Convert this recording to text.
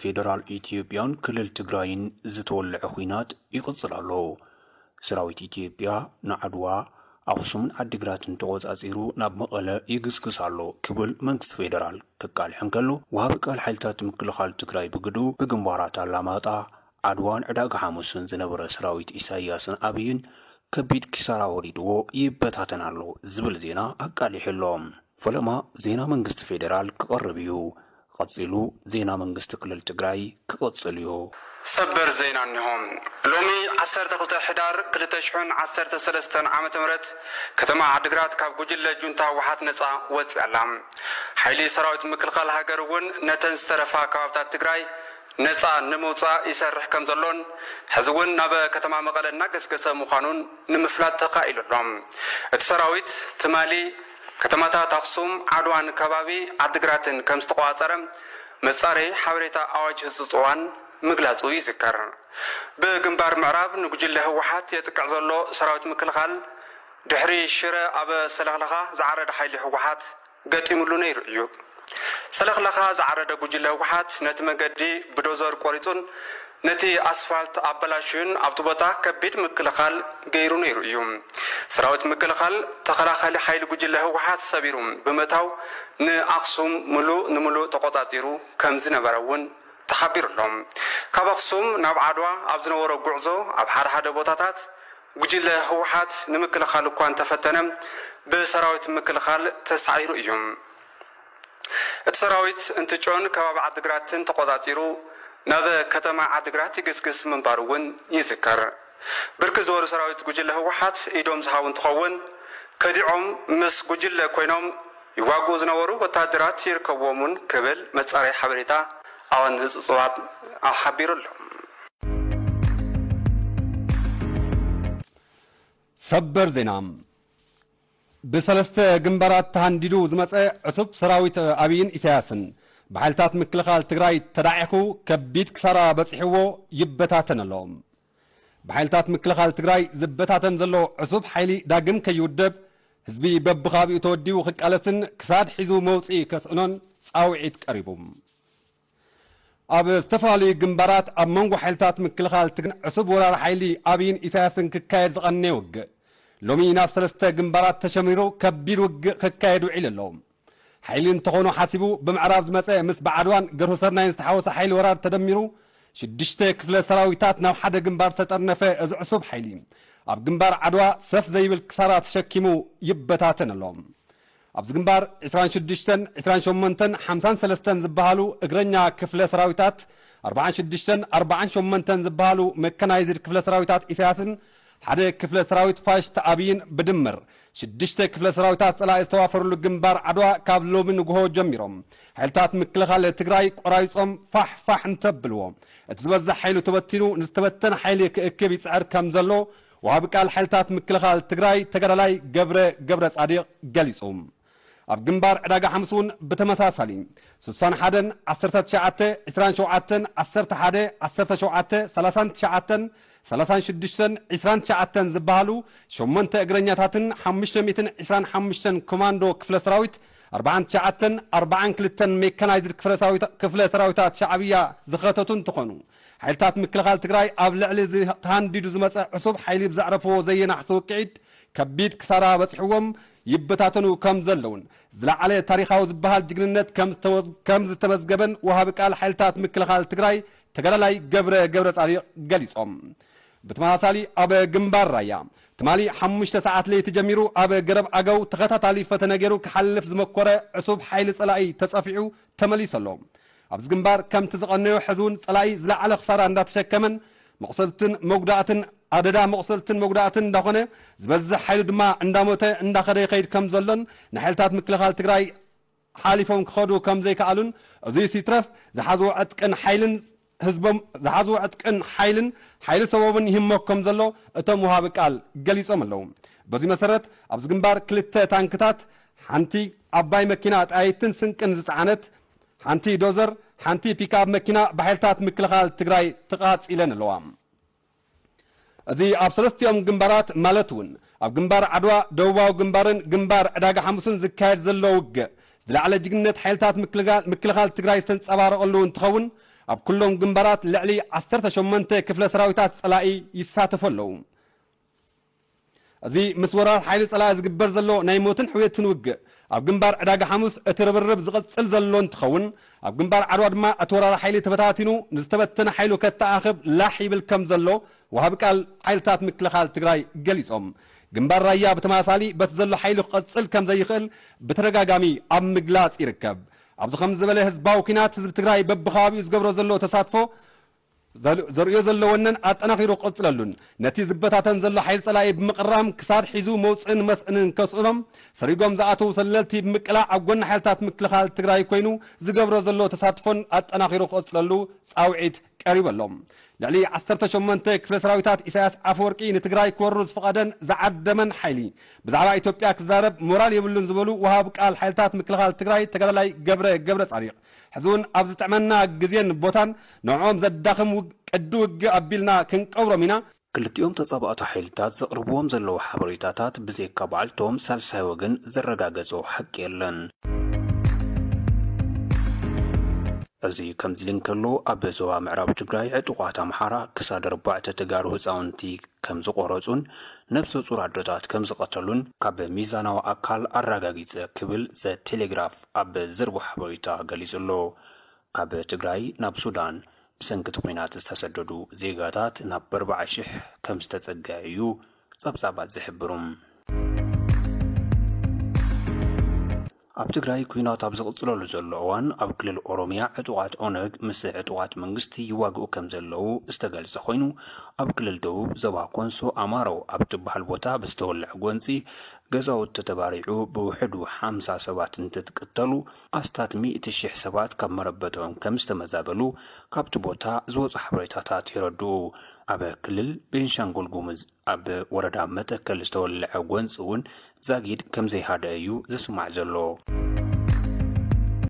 ፌደራል ኢትዮጵያን ክልል ትግራይን ዝተወልዐ ኲናት ይቕጽል ኣሎ። ሰራዊት ኢትዮጵያ ንዓድዋ፣ ኣኽሱምን ዓዲግራትን ተቖጻጺሩ ናብ መቐለ ይግስግስ ኣሎ ክብል መንግስቲ ፌደራል ከቃልሕ እንከሎ፣ ወሃቢ ቃል ሓይልታት ምክልኻል ትግራይ ብግዱ ብግንባራት ኣላማጣ፣ ዓድዋን ዕዳጋ ሓሙስን ዝነበረ ሰራዊት ኢሳያስን ኣብይን ከቢድ ኪሳራ ወሪድዎ ይበታተን ኣሎ ዝብል ዜና ኣቃሊሑ ኣሎ። ፈለማ ዜና መንግስቲ ፌደራል ክቐርብ እዩ። ቀጺሉ ዜና መንግስቲ ክልል ትግራይ ክቕጽል እዩ። ሰበር ዜና እኒሆ። ሎሚ ዓሰርተ ክልተ ሕዳር ክልተ ሽሕን ዓሰርተ ሰለስተን ዓመተ ምህረት ከተማ ዓድግራት ካብ ጉጅለ ጁንታ ህወሓት ነጻ ወፂኣ ኣላ። ሓይሊ ሰራዊት ምክልኻል ሃገር እውን ነተን ዝተረፋ ከባብታት ትግራይ ነጻ ንምውጻእ ይሰርሕ ከም ዘሎን፣ ሕዚ እውን ናብ ከተማ መቐለ እናገስገሰ ምዃኑን ንምፍላጥ ተኻኢሉ ኣሎ። እቲ ሰራዊት ትማሊ ከተማታት ኣኽሱም፣ ዓድዋን ከባቢ ዓድግራትን ከም ዝተቆጻጸረ መጻረዪ ሓበሬታ ኣዋጅ ህጹጽ እዋን ምግላጹ ይዝከር። ብግንባር ምዕራብ ንጉጅለ ህወሓት የጥቅዕ ዘሎ ሰራዊት ምክልኻል፣ ድሕሪ ሽረ ኣብ ሰለኽለኻ ዝዓረደ ሓይሊ ህወሓት ገጢሙሉ ነይሩ እዩ። ሰለኽለኻ ዝዓረደ ጉጅለ ህወሓት ነቲ መገዲ ብዶዘር ቆሪጹን ነቲ ኣስፋልት ኣበላሽዩን ኣብቲ ቦታ ከቢድ ምክልኻል ገይሩ ነይሩ እዩ። ሰራዊት ምክልኻል ተኸላኻሊ ሓይሊ ጉጅለ ህወሓት ሰቢሩ ብምእታው ንኣኽሱም ምሉእ ንምሉእ ተቆጻጺሩ ከም ዝነበረ እውን ተሓቢሩ ኣሎ። ካብ ኣኽሱም ናብ ዓድዋ ኣብ ዝነበሮ ጉዕዞ ኣብ ሓደ ሓደ ቦታታት ጉጅለ ህወሓት ንምክልኻል እኳ እንተፈተነ ብሰራዊት ምክልኻል ተሳዒሩ እዩ። እቲ ሰራዊት እንትጮን ከባቢ ዓድግራትን ተቆጻጺሩ ናብ ከተማ ዓድግራት ይግስግስ ምንባሩ እውን ይዝከር። ብርክት ዝበሉ ሰራዊት ጉጅለ ህወሓት ኢዶም ዝሃቡ እንትኸውን፣ ከዲዖም ምስ ጉጅለ ኮይኖም ይዋግኡ ዝነበሩ ወታደራት ይርከብዎም እውን ክብል መጻረይ ሓበሬታ ኣዋን ህጹጽ እዋን ሓቢሩ ኣሎ። ሰበር ዜና። ብሰለስተ ግንባራት ተሃንዲዱ ዝመጸ ዕሱብ ሰራዊት ኣብይን ኢሳያስን ብሓይልታት ምክልኻል ትግራይ ተዳዒኹ ከቢድ ክሳራ በጺሕዎ ይበታተን ኣሎ። ብሓይልታት ምክልኻል ትግራይ ዝበታተን ዘሎ ዕሱብ ሓይሊ ዳግም ከይውደብ፣ ህዝቢ በብኻቢኡ ተወዲቡ ክቃለስን ክሳድ ሒዙ መውጽኢ ከስእኖን ጻውዒት ቀሪቡ። ኣብ ዝተፈላለዩ ግንባራት ኣብ መንጎ ሓይልታት ምክልኻል ትግራይን ዕሱብ ወራር ሓይሊ ኣብይን ኢሳያስን ክካየድ ዝቐነየ ውግእ፣ ሎሚ ናብ ሰለስተ ግንባራት ተሸሚሩ ከቢድ ውግእ ክካየድ ውዒሉ ኣሎ። ሓይሊ እንተኾኖ ሓሲቡ ብምዕራብ ዝመጸ ምስ ብዓድዋን ገርሁ ሰርናይን ዝተሓወሰ ሓይሊ ወራር ተደሚሩ ሽዱሽተ ክፍለ ሰራዊታት ናብ ሓደ ግንባር ዝተጠርነፈ እዚ ዕሱብ ሓይሊ፣ ኣብ ግንባር ዓድዋ ሰፍ ዘይብል ክሳራ ተሸኪሙ ይበታተን ኣሎ። ኣብዚ ግንባር ዕስራን ሽዱሽተን፣ ዕስራን ሸሞንተን፣ ሓምሳን ሰለስተን ዝበሃሉ እግረኛ ክፍለ ሰራዊታት፣ ኣርባዓን ሽዱሽተን፣ ኣርባዓን ሸሞንተን ዝበሃሉ መካናይዝድ ክፍለ ሰራዊታት ኢሳያስን ሓደ ክፍለ ሰራዊት ፋሽስት ኣብይን ብድምር ሽዱሽተ ክፍለ ሰራዊታት ጸላኢ ዝተዋፈሩሉ ግንባር ዓድዋ ካብ ሎሚ ንግሆ ጀሚሮም ሓይልታት ምክልኻል ትግራይ ቆራሪጾም ፋሕ ፋሕ እንተብልዎ፣ እቲ ዝበዝሕ ሓይሉ ተበቲኑ ንዝተበተነ ሓይሊ ክእክብ ይጽዕር ከም ዘሎ ወሃቢ ቃል ሓይልታት ምክልኻል ትግራይ ተጋዳላይ ገብረ ገብረ ጻዲቕ ገሊጹ። ኣብ ግንባር ዕዳጋ ሓሙስ እውን ብተመሳሳሊ ስሳን ሓደን፣ ዓሰርተ ትሽዓተ፣ ዕስራን ሸውዓተን፣ ዓሰርተ ሓደ፣ ዓሰርተ ሸውዓተ፣ ሰላሳን ትሽዓተን፣ ሰላሳን ሽዱሽተን፣ ዕስራን ትሽዓተን ዝበሃሉ ሸሞንተ እግረኛታትን ሓሙሽተ ሚእትን ዕስራን ሓሙሽተን ኮማንዶ ክፍለ ሰራዊት፣ ኣርባዓን ትሽዓተን፣ ኣርባዓን ክልተን ሜካናይዝድ ክፍለ ሰራዊት-፣ ክፍለ ሰራዊታት ሻዕብያ ዝኸተቱ እንትኾኑ፣ ሓይልታት ምክልኻል ትግራይ ኣብ ልዕሊ እዚ ተሃንዲዱ ዝመፀ ዕሱብ ሓይሊ ብዘዕረፍዎ ዘየናሕሲ ውቅዒት ከቢድ ክሳራ በፂሕዎም ይበታተኑ ከም ዘለውን ዝለዓለ ታሪኻዊ ዝበሃል ጅግንነት ከም ዝተወዝ-፣ ከም ዝተመዝገበን ወሃቢ ቃል ሓይልታት ምክልኻል ትግራይ ተጋዳላይ ገብረ ገብረ ጻዲቕ ገሊጾም። ብተመሳሳሊ ኣብ ግንባር ራያ ትማሊ ሓሙሽተ ሰዓት ለይቲ ጀሚሩ ኣብ ገረብ ኣገው ተኸታታሊ ፈተነ ገይሩ ክሓልፍ ዝመኮረ ዕሱብ ሓይሊ ጸላኢ ተጸፊዑ ተመሊሱ ኣሎ። ኣብዚ ግንባር ከምቲ ዝቐነዮ ሕዚ እውን ጸላኢ ዝለዓለ ክሳራ እንዳተሸከመን መቑሰልትን መጉዳእትን ኣደዳ መቑሰልትን መጉዳእትን እንዳኾነ ዝበዝሕ ሓይሉ ድማ እንዳሞተ እንዳኸደ ይኸይድ ከም ዘሎን ንሓይልታት ምክልኻል ትግራይ ሓሊፎም ክኸዱ ከም ዘይከኣሉን እዙይ ሲትረፍ ዝሓዝዎ ዕጥቅን ሓይልን ህዝቦም ዝሓዝዎ ዕጥቅን ሓይልን ሓይሊ ሰቦምን ይህመክ ከም ዘሎ እቶም ወሃቢ ቃል ገሊጾም ኣለዉ። በዚ መሰረት ኣብዚ ግንባር ክልተ ታንክታት ሓንቲ ዓባይ መኪና ጣይትን ስንቅን ዝጸዓነት ሓንቲ ዶዘር ሓንቲ ፒክኣፕ መኪና ብሓይልታት ምክልኻል ትግራይ ተቓጺለን ኣለዋ። እዚ ኣብ ሰለስቲኦም ግንባራት ማለት እውን ኣብ ግንባር ዓድዋ፣ ደቡባዊ ግንባርን ግንባር ዕዳጋ ሓሙስን ዝካየድ ዘሎ ውግእ ዝለዓለ ጅግንነት ሓይልታት ምክልጋ-፣ ምክልኻል ትግራይ ዝተንጸባረቐሉ እንትኸውን ኣብ ኩሎም ግንባራት ልዕሊ ዓሰርተ ሸሞንተ ክፍለ ሰራዊታት ጸላኢ ይሳተፉ ኣለዉ። እዚ ምስ ወራር ሓይሊ ጸላኢ ዝግበር ዘሎ ናይ ሞትን ሕውየትን ውግእ፣ ኣብ ግንባር ዕዳጋ ሓሙስ እቲ ርብርብ ዝቕጽል ዘሎ እንትኸውን፣ ኣብ ግንባር ዓድዋ ድማ እቲ ወራር ሓይሊ ተበታቲኑ ንዝተበተነ ሓይሉ ከተኣኽብ ላሕ ይብል ከም ዘሎ ወሃቢ ቃል ሓይልታት ምክልኻል ትግራይ ገሊጾም። ግንባር ራያ ብተመሳሳሊ በቲ ዘሎ ሓይሉ ክቐጽል ከም ዘይኽእል ብተደጋጋሚ ኣብ ምግላጽ ይርከብ። ኣብዚ ከም ዝበለ ህዝባዊ ኲናት ህዝቢ ትግራይ በብኸባቢኡ ዝገብሮ ዘሎ ተሳትፎ ዘር-፣ ዘርእዮ ዘሎ ወነን ኣጠናኺሩ ክቕጽለሉን ነቲ ዝበታተን ዘሎ ሓይሊ ጸላኢ ብምቕራም ክሳድ ሒዙ መውፅእን መስእንን ከስእኖም ሰሪጎም ዝኣተዉ ሰለልቲ ብምቅላዕ ኣብ ጎኒ ሓይልታት ምክልኻል ትግራይ ኮይኑ ዝገብሮ ዘሎ ተሳትፎን ኣጠናኺሩ ክቕጽለሉ ጻውዒት ቀሪቡ ኣሎ። ልዕሊ ዓሰርተ ሸሞንተ ክፍለ ሰራዊታት ኢሳያስ ኣፈወርቂ ንትግራይ ክወሩ ዝፈቐደን ዝዓደመን ሓይሊ ብዛዕባ ኢትዮጵያ ክዛረብ ሞራል የብሉን ዝበሉ ወሃብ ቃል ሓይልታት ምክልኻል ትግራይ ተጋዳላይ ገብረ ገብረ ጻዲቕ ሕዚ እውን ኣብ ዝጥዕመና ግዜን ቦታን ንዕኦም ዘዳኽም ውግ-፣ ቅዲ ውግእ ኣቢልና ክንቀብሮም ኢና። ክልቲኦም ተጻባእቲ ሓይልታት ዘቕርብዎም ዘለዉ ሓበሬታታት ብዘይካ ባዕልቶም ሳልሳይ ወገን ዘረጋገጾ ሓቂ የለን። እዚ ከምዚ ኢሉ እንከሎ፣ ኣብ ዞባ ምዕራብ ትግራይ ዕጡቓት ኣምሓራ ክሳድ ኣርባዕተ ተጋሩ ህፃውንቲ ከም ዝቖረጹን ነብሰ ጹር ኣዶታት ከም ዝቐተሉን ካብ ሚዛናዊ ኣካል ኣረጋጊጸ ክብል ዘ ቴሌግራፍ ኣብ ዘርግሖ ሓበሬታ ገሊጹ ኣሎ። ካብ ትግራይ ናብ ሱዳን ብሰንኪ እቲ ኲናት ዝተሰደዱ ዜጋታት ናብ ኣርባዓ ሽሕ ከም ዝተጸግዐ እዩ ጸብጻባት ዝሕብሩ። ኣብ ትግራይ ኲናት ኣብ ዝቕጽለሉ ዘሎ እዋን፣ ኣብ ክልል ኦሮምያ ዕጡቓት ኦነግ ምስ ዕጡቓት መንግስቲ ይዋግኡ ከም ዘለዉ ዝተገልጸ ኮይኑ፣ ኣብ ክልል ደቡብ ዞባ ኮንሶ ኣማሮ ኣብ ትበሃል ቦታ ብዝተወልዐ ጎንጺ ገዛውቲ ተባሪዑ ብውሕዱ ሓምሳ ሰባት እንትትቅተሉ፣ ኣስታት ሚእቲ ሽሕ ሰባት ካብ መረበቶም ከም ዝተመዛበሉ ካብቲ ቦታ ዝወጹ ሓበሬታታት የረድኡ። ኣብ ክልል ቤንሻንጉል ጉሙዝ ኣብ ወረዳ መተከል ዝተወልዐ ጎንፂ እውን ዛጊድ ከም ዘይሃደ እዩ ዝስማዕ ዘሎ።